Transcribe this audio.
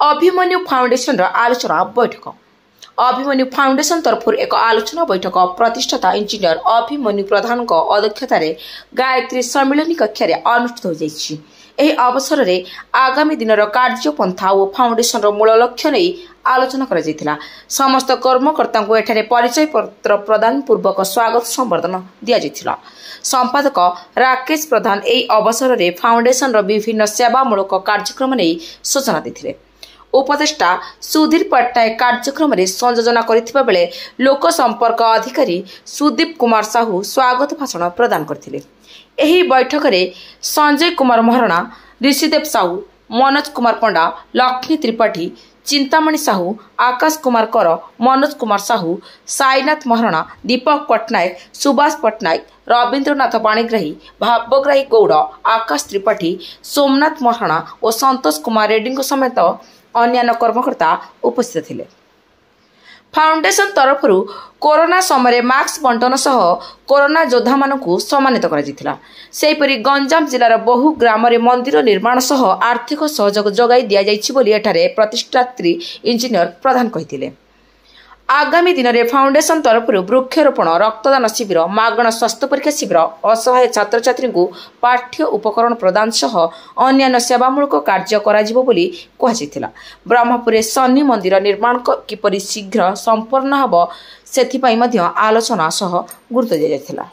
ଅଭିମନ୍ୟୁ ଫାଉଣ୍ଡେସନର ଆଲୋଚନା ବୈଠକ। ଅଭିମନ୍ୟୁ ଫାଉଣ୍ଡେସନ ତରଫରୁ ଏକ ଆଲୋଚନା ବୈଠକ ପ୍ରତିଷ୍ଠାତା ଇଞ୍ଜିନିୟର ଅଭିମନ୍ୟୁ ପ୍ରଧାନଙ୍କ ଅଧ୍ୟକ୍ଷତାରେ ଗାୟତ୍ରୀ ସମ୍ମିଳନୀ କକ୍ଷରେ ଅନୁଷ୍ଠିତ ହୋଇଯାଇଛି। ଏହି ଅବସରରେ ଆଗାମୀ ଦିନର କାର୍ଯ୍ୟପନ୍ଥା ଓ ଫାଉଣ୍ଡେସନର ମୂଳ ଲକ୍ଷ୍ୟ ନେଇ ଆଲୋଚନା କରାଯାଇଥିଲା। ସମସ୍ତ କର୍ମକର୍ତ୍ତାଙ୍କୁ ଏଠାରେ ପରିଚୟ ପତ୍ର ପ୍ରଦାନ ପୂର୍ବକ ସ୍ୱାଗତ ସମ୍ବର୍ଦ୍ଧନା ଦିଆଯାଇଥିଲା। ସମ୍ପାଦକ ରାକେଶ ପ୍ରଧାନ ଏହି ଅବସରରେ ଫାଉଣ୍ଡେସନର ବିଭିନ୍ନ ସେବାମୂଳକ କାର୍ଯ୍ୟକ୍ରମ ନେଇ ସୂଚନା ଦେଇଥିଲେ। ଉପଦେଷ୍ଟା ସୁଧୀର ପଟ୍ଟନାୟକ କାର୍ଯ୍ୟକ୍ରମରେ ସଂଯୋଜନା କରିଥିବା ବେଳେ ଲୋକ ସମ୍ପର୍କ ଅଧିକାରୀ ସୁଦୀପ କୁମାର ସାହୁ ସ୍ୱାଗତ ଭାଷଣ ପ୍ରଦାନ କରିଥିଲେ। ଏହି ବୈଠକରେ ସଞ୍ଜୟ କୁମାର ମହାରଣା, ଋଷିଦେବ ସାହୁ, ମନୋଜ କୁମାର ପଣ୍ଡା, ଲକ୍ଷ୍ମୀ ତ୍ରିପାଠୀ, ଚିନ୍ତାମଣି ସାହୁ, ଆକାଶ କୁମାର କର, ମନୋଜ କୁମାର ସାହୁ, ସାଇନାଥ ମହାରଣା, ଦୀପକ ପଟ୍ଟନାୟକ, ସୁବାସ ପଟ୍ଟନାୟକ, ରବୀନ୍ଦ୍ରନାଥ ପାଣିଗ୍ରାହୀ, ଭାବଗ୍ରାହୀ ଗୌଡ଼, ଆକାଶ ତ୍ରିପାଠୀ, ସୋମନାଥ ମହାରଣା ଓ ସନ୍ତୋଷ କୁମାର ରେଡ୍ଡୀଙ୍କ ସମେତ ଅନ୍ୟାନ୍ୟ କର୍ମକର୍ତ୍ତା ଉପସ୍ଥିତ ଥିଲେ। ଫାଉଣ୍ଡେସନ ତରଫରୁ କରୋନା ସମୟରେ ମାସ୍କ ବଣ୍ଟନ ସହ କରୋନା ଯୋଦ୍ଧାମାନଙ୍କୁ ସମ୍ମାନିତ କରାଯାଇଥିଲା। ସେହିପରି ଗଞ୍ଜାମ ଜିଲ୍ଲାର ବହୁ ଗ୍ରାମରେ ମନ୍ଦିର ନିର୍ମାଣ ସହ ଆର୍ଥିକ ସହଯୋଗ ଯୋଗାଇ ଦିଆଯାଇଛି ବୋଲି ଏଠାରେ ପ୍ରତିଷ୍ଠାତ୍ରୀ ଇଞ୍ଜିନିୟର ପ୍ରଧାନ କହିଥିଲେ। ଆଗାମୀ ଦିନରେ ଫାଉଣ୍ଡେସନ ତରଫରୁ ବୃକ୍ଷରୋପଣ, ରକ୍ତଦାନ ଶିବିର, ମାଗଣା ସ୍ୱାସ୍ଥ୍ୟ ପରୀକ୍ଷା ଶିବିର, ଅସହାୟ ଛାତ୍ରଛାତ୍ରୀଙ୍କୁ ପାଠ୍ୟ ଉପକରଣ ପ୍ରଦାନ ସହ ଅନ୍ୟାନ୍ୟ ସେବାମୂଳକ କାର୍ଯ୍ୟ କରାଯିବ ବୋଲି କୁହାଯାଇଥିଲା। ବ୍ରହ୍ମପୁରରେ ଶନି ମନ୍ଦିର ନିର୍ମାଣ କିପରି ଶୀଘ୍ର ସମ୍ପନ୍ନ ହେବ ସେଥିପାଇଁ ମଧ୍ୟ ଆଲୋଚନା ସହ ଗୁରୁତ୍ୱ ଦିଆଯାଇଥିଲା।